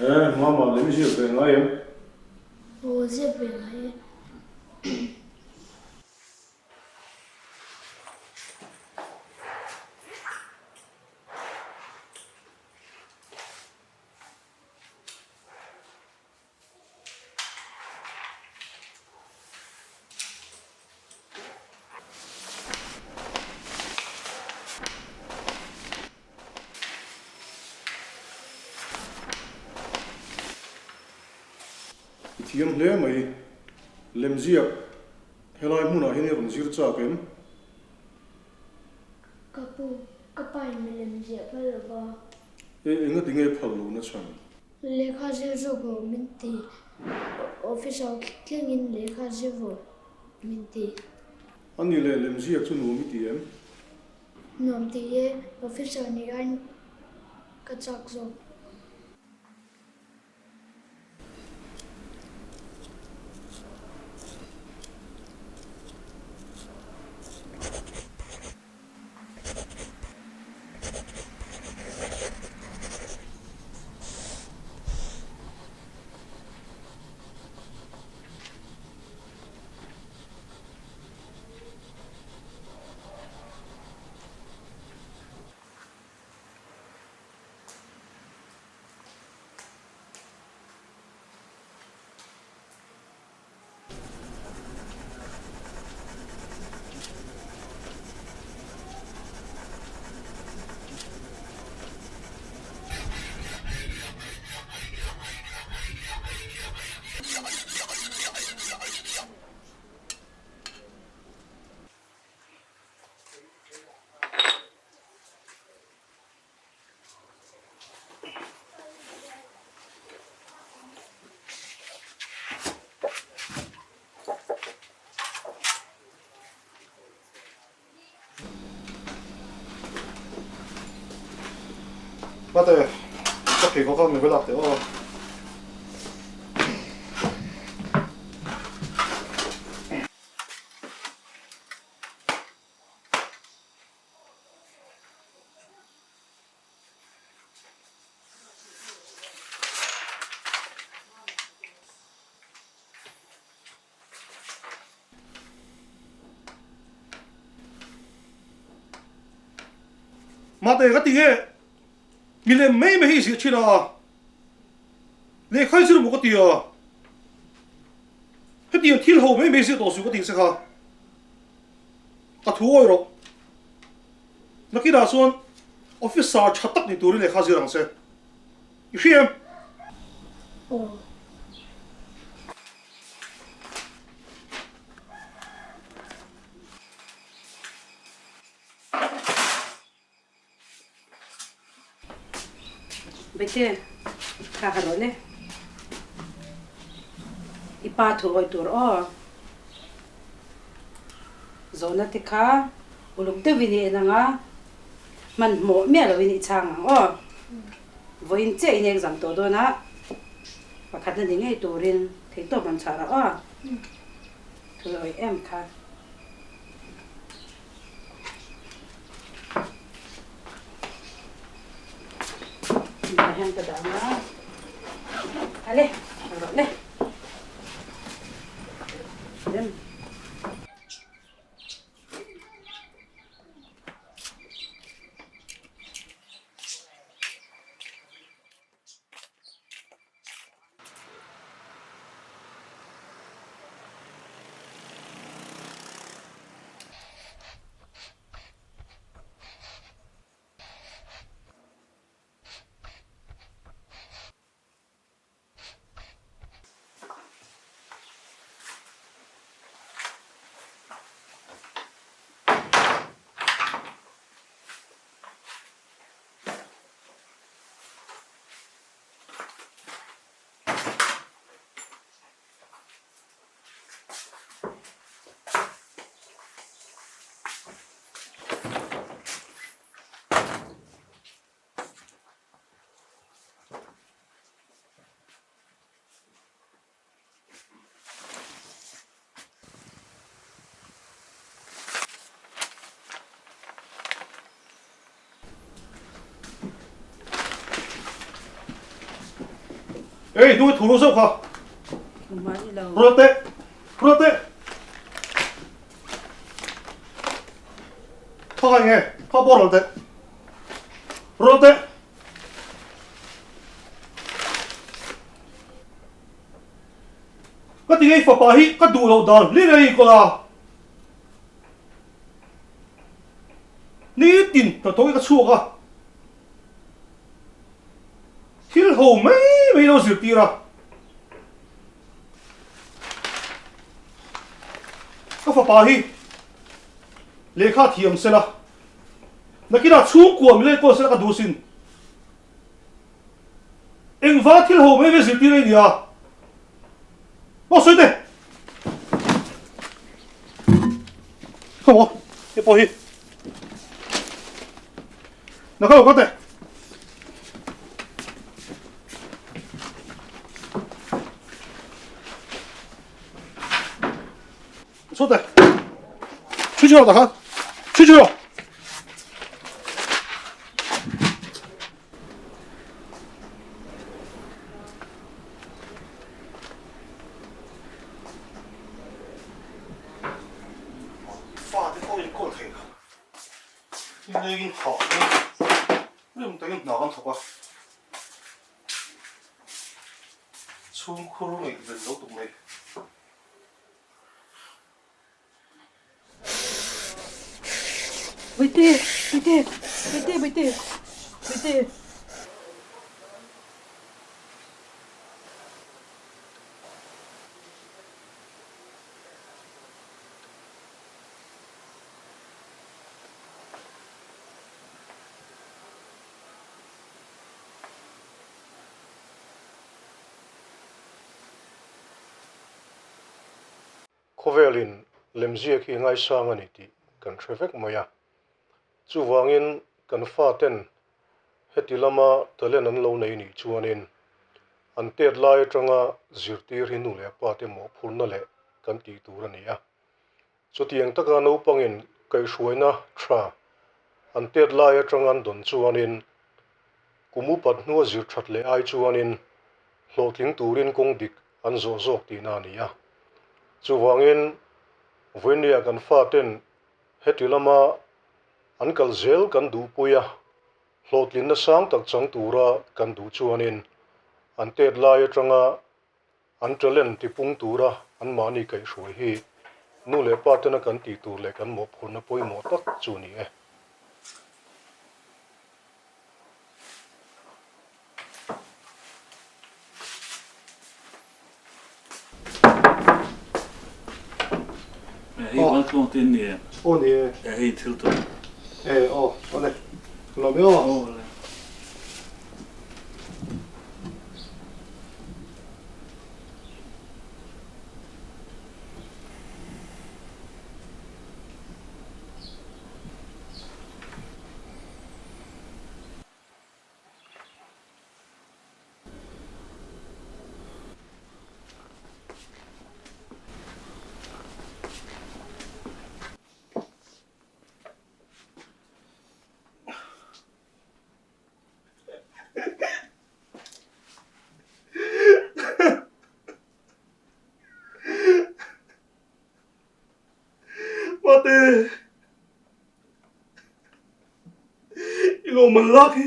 E, Mama, lem i ziak ve ngai em? Aw, ziak ve ngai e. I thiam hle mai. Lemziak, helai hmunah hian i rawn zir chak em? Ka pu, ka pa in milem ziah phal lo va. E, engati nge phal lo na chhan? Lehkha zir zawk rawh min ti. Officer thlengin lehkha zir rawh min ti. A ni leh lemziak chu nuam i ti em? Nuam ti e, officer nih aiin ka chak zawk. Mate, ka pheikhawk kha min va lak teh aw. Mate ka ti nge milem mai mai hi i ziah thin a, lehkha hi chu maw ka ti a, hetiang thil ho mai mai ziah tawh suh ka tih che kha. Ka thu awi rawh. Nakinah chuan officer tha tak ni turin lehkha zir ang che. I hria em? Aw. Bete, kha ha rawh le. I pa thu awih tur aw. Zawhna te kha uluk deuhin i en ang a, hmanhmawh miah loin i chhang ang aw. Vawiin chiah in exam tawh dawn a, pakhatna ni ngei turin theihtawp rawn chhah rawh aw. Thu awih em kha. Hian ka dah ang a, ale rawh le. Rem. Ei, hnung i thu ru zauh kha. Rual teh, rual teh. Kha kha enge, kha pawh rual teh. Rual teh. Ka ti ngei fapa hi ka duh loh dan hlir a inkawl a. Nitin hnathawk hi ka chhuak a. Thil ho mai mai lo zirtir a. Ka fapa hi lehkha thiam sela, nakinah chhungkua min enkawl sela ka duh sin. Engvang thil ho mai mai zirtir a i nia? Aw sawi teh! Come on, hei pawh hi. Na kha lo kal teh. Chhuat teh. Chhui chhui rawh tak khan. Chhui chhui rawh. Fate pawh inkawl thei lo. Inlengin thawh in rim takin hna kan thawk a. Chhungkhur ngaihven lo tuk mai. Bawihte, bawihte, bawihte, bawihte, bawihte. Khawvelin lemziak hi ngaisang a ni tih kan hre vek mai a. Chuvangin kan faten heti lama talent an lo nei nih chuanin an tet lai atanga zirtir hi nu leh pate mawhphurhna leh kan tih tur a ni a. Chutiang taka naupangin kaihhruaina tha an tet lai atanga an dawn chuanin kum upat hnua zir that leh ai chuanin hlawhtling turin kawng dik an zawh zawk tihna a ni a. Chuvangin vawinia kan faten heti lama an kal zel kan duhpui a, hlawhtlinna sang tak chang tura kan duh chuanin an tet lai atanga An talent tipung tura anmahni kaihhruai hi nu leh pa tena kan tih tur leh kan mawhphurhna pawimawh tak chu a ni e. Hei bal tluang te ni e. Aw ni e. Hei thil tur. E aw awle. Lawm e aw. Aw le. Mate, i lo man lak hi.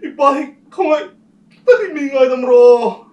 I pa hi khawngaih takin mi ngaidam rawh.